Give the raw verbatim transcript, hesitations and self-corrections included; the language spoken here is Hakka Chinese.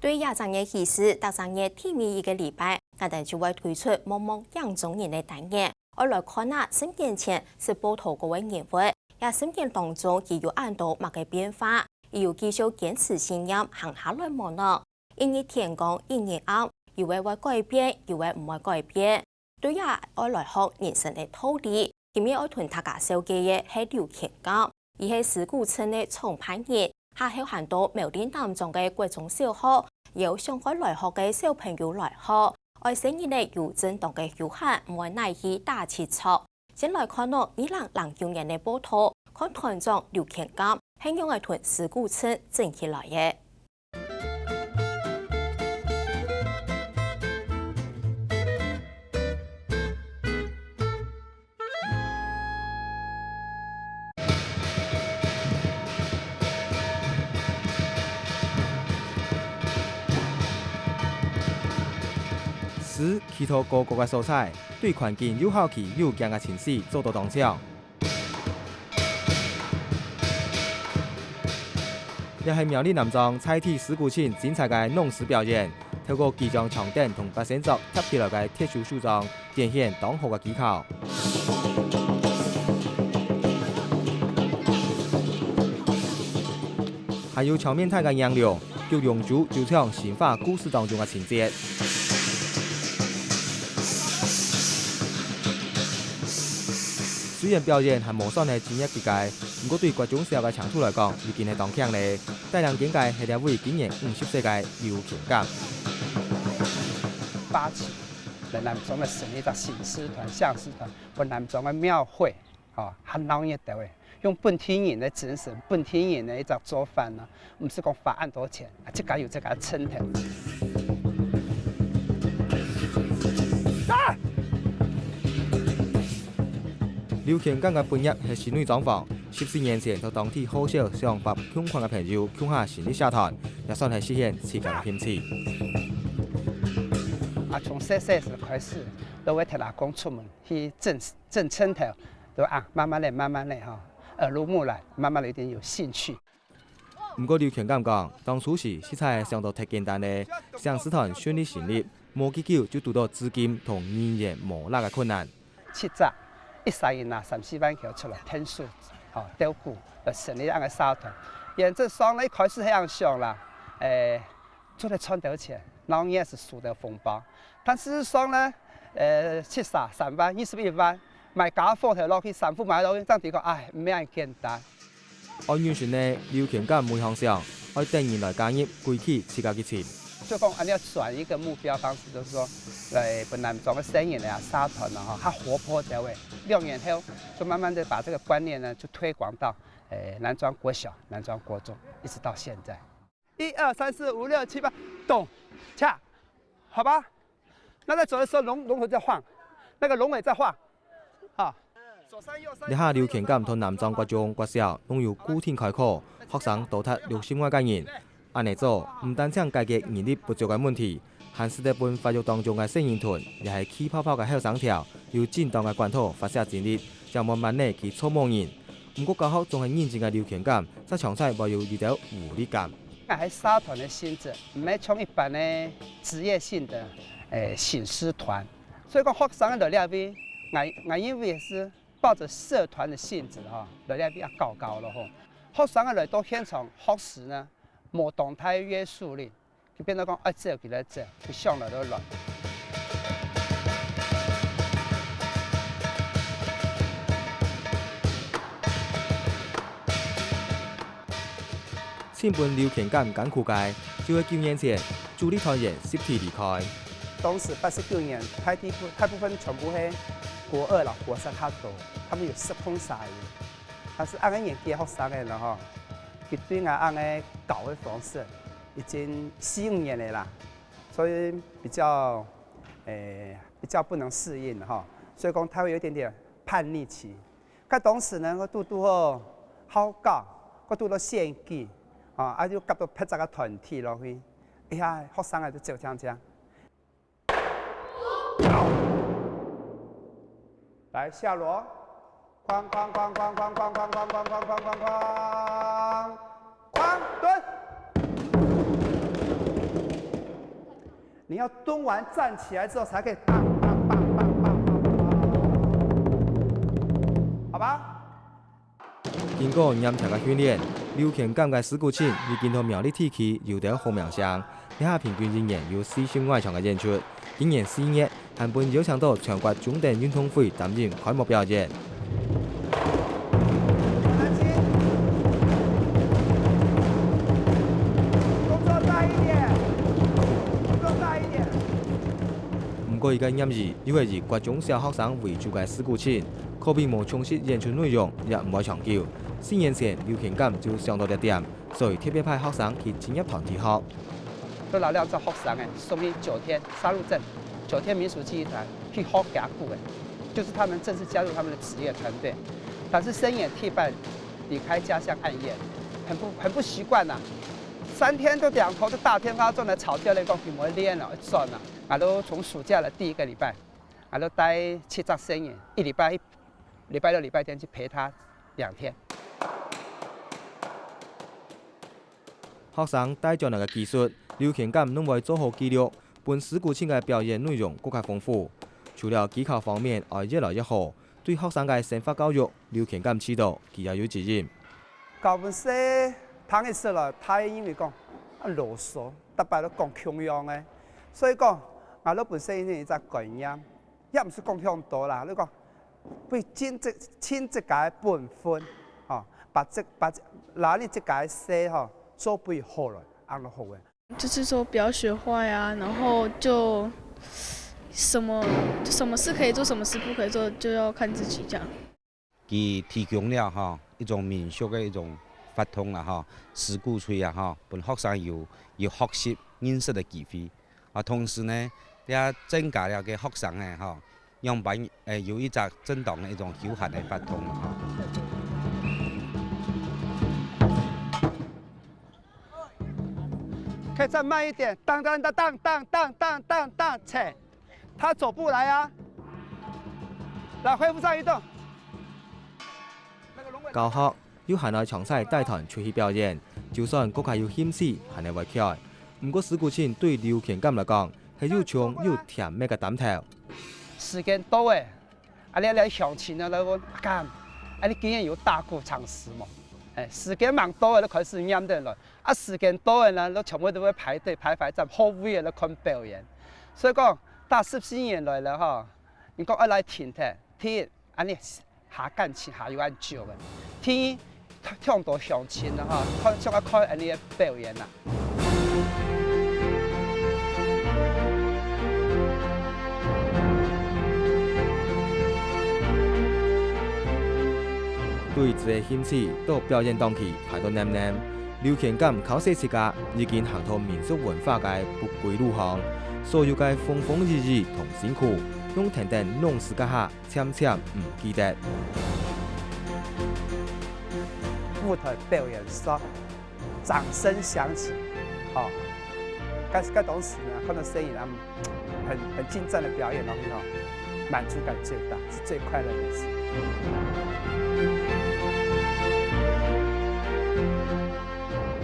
對這隻月起勢，逐隻月第尾一個禮拜，𠊎等就會推出望望影中人个單元，愛來看下申請前識報導過个人物，這申請當中佢有恁多麼个變化，佢有繼續堅持信念行下來無呢？一日天光，一日暗，有个會改變，有个毋會改變。 對這愛來學人生个道理，今日愛同大家紹介个係劉乾鑑，佢係獅鼓鎮个創辦人，下後還到苗栗南庄个國中小學，邀想愛來學个小朋友來學，愛細人仔有正當个休閒，毋會哪去打七趖。先來看到二零零九年个報導，看團長劉乾鑑係仰仔同獅鼓鎮整起來个。 獅企到高高个所在，對環境又好奇又驚个情緒做到當像。 這係苗栗南庄在地獅鼓鎮精彩个農獅表演，透過幾張長凳同八仙桌疊起來个鐵鏽手樁，展現當好个技巧。還有場面大个贏龍，逐龍珠就像神話故事當中个情節。雖然表演還無算係專業級个， 毋過對國中小个程度來講，已經係當強咧。帶領緊个係這位今年五十歲个劉乾鑑。發起了南庄个成立一隻獅獅團、相獅團，分南庄个廟會，哦，還鬧熱个，用本地人个精神、本地人个一隻做法呢，毋使講花恁多錢，啊，自家有自家个傳統。劉乾鑑个本業係室內裝潢， 十四年前，同當地好少相拍共款个朋友共下成立社團，也算係實現自家个興趣。啊，從細細時開始，都會跈阿公出門去掙、掙錢頭，都啊，慢慢來，慢慢來哈，耳濡目染，慢慢來有點有興趣。毋過劉乾鑑講，當初時實在係想到忒簡單咧，相獅團順利成立，無幾久就堵到資金同人員無罅个困難。 七隻，一儕人拿三四萬箍出來𢯭手，吼，鬥鼓來成立恁个社團。原則上呢，一開始係恁想啦，誒，做得賺到錢，然後也係輸到紅包。但事實上呢，呃，七儕三萬、二十一萬，買家伙頭落去，衫褲買落去，正知講，唉，毋係恁簡單。 愛認真呢，劉乾鑑無向想，愛等人來加入，歸去自家去尋。就講，恁樣轉一個目標方式，就是說，來分南庄个細人仔啊，社團啊，吼，較活潑一點。兩年後，就慢慢地把這個觀念呢，就推廣到，誒，南庄國小、南庄國中，一直到現在。一二三四五六七八，咚，恰，好吧？ 那在走的時候，龍，龍頭在晃，那個龍尾在晃，啊。這下劉乾鑑同南庄國中、國小攏有固定開課，學生多達六十外个人。恁呢做，毋單淨解決人力不足个問題，還使得分發育當中个細人團，也係氣泡泡个後生條，有正當个管道發洩精力，正無滿呢去捉摸人。毋過教學總係認真个劉乾鑑，在場在會有一兜無力感。 𠊎係社團个性質，毋係像一般个職業性个，誒，相獅團。所以講學生个來這位，𠊎，𠊎認為係抱著社團个性質吼，來這位也搞搞咯吼。學生个來到現場學獅呢，無當大約束力，就變到講愛走佢就走，佢想來就來。 盡分劉乾鑑艱苦个，就係九年前，主力團員集體離開。當時八十九年，大地部，大部分全部係國二啦、國三較多，佢等有十空儕人。但係恁个年紀个學生仔啦吼，佢對𠊎恁个教个方式已經四五年了啦，所以比較，誒，比較不能適應吼，所以講佢會有一點點叛逆期。 該當時呢，𠊎堵堵好好搞，𠊎堵到選舉，啊，啊就夾到別隻个團體落去，哎呀，學生仔就走淨淨。來，下鑼，哐哐哐哐哐哐哐哐哐哐哐哐哐。 哐，蹲。你要蹲完站起来之后才可以当当当当当当，好吧？经过严格个训练，劉乾錦个屎牯親已经在苗栗地区有兜好名声，一下平均一年有四十外场个演出。今年四月， 還分邀請到全國中等運動會擔任開幕表演。工作大一點，工作大一點。毋過，這个業餘又係以國中小學生為主个屎牯親，可比無從事演出內容也毋會長久。四年前，劉乾錦就想到這點，所以特別派學生去職業團體學。 都拿兩隻學生哎，送去九天沙鹿鎮，九天民俗技藝團去學打鼓哎，就是他們正式加入他們的職業團隊。但是生演替半離開家鄉暗夜，很不很不習慣呐、三天都兩頭都大天發作來吵架了，講佢無練了，轉了。俺都從暑假的第一個禮拜，俺都帶七隻生演，一禮拜一禮拜六、禮拜天去陪他兩天。 學生帶轉來个技術，劉乾錦攏會做好記錄，分屎牯親个表演內容更加豐富。除了技巧方面愛越來越好，對學生个生活教育，劉乾錦知道佢也有責任。教本事，聽起來，大人因為講啊囉嗦，逐擺都講共樣个，所以講，𠊎老本身有一隻觀念， 也毋係講忒多啦，你講，會盡自，盡自家个本分，吼，把這，把這，拿你自家个事，吼，做會好來，恁樣好个。就是說不要學壞啊，然後就什麼，就什麼事可以做，什麼事不可以做，就要看自己這樣。 佢提供了吼一種民俗个一種活動啦吼，屎牯吹啊吼，分學生有有學習認識个機會。啊，同時呢，也增加了个學生呢吼，樣般誒有一隻正當个一種休閒个活動啦吼。 可以再慢一點，當當當當當當當當，切，他走步來啊，來恢復上移動。教學又還愛詳細帶團出去表演，就算國家有興趣，還係會𤸁。毋過屎牯親對劉乾錦來講，係又衝又甜个擔頭。時間到誒， 啊，這這鄉親啊來問阿錦，啊，你今年有打鼓嘗試無？誒，時間吂到誒，就開始唸等來。啊，時間到誒呢，就全部都會排隊排排站，好位誒來看表演。所以講，打十四年來了吼，你講愛來停忒，第一，恁呢下感情下有恁久誒。第二， 忒多鄉親了吼，看，想愛看恁呢个表演啊。對自家興趣到表演檔期排到淰淰，劉乾錦靠勢自家已經行到民俗文化个不歸路項，所有个風風雨雨同辛苦，用跈等弄死該下 漸漸毋記得。舞台表演上，掌聲響起，吼，該該當時呢，看到生演他們很很精湛的表演，然後吼，滿足感最大，是最快樂的事。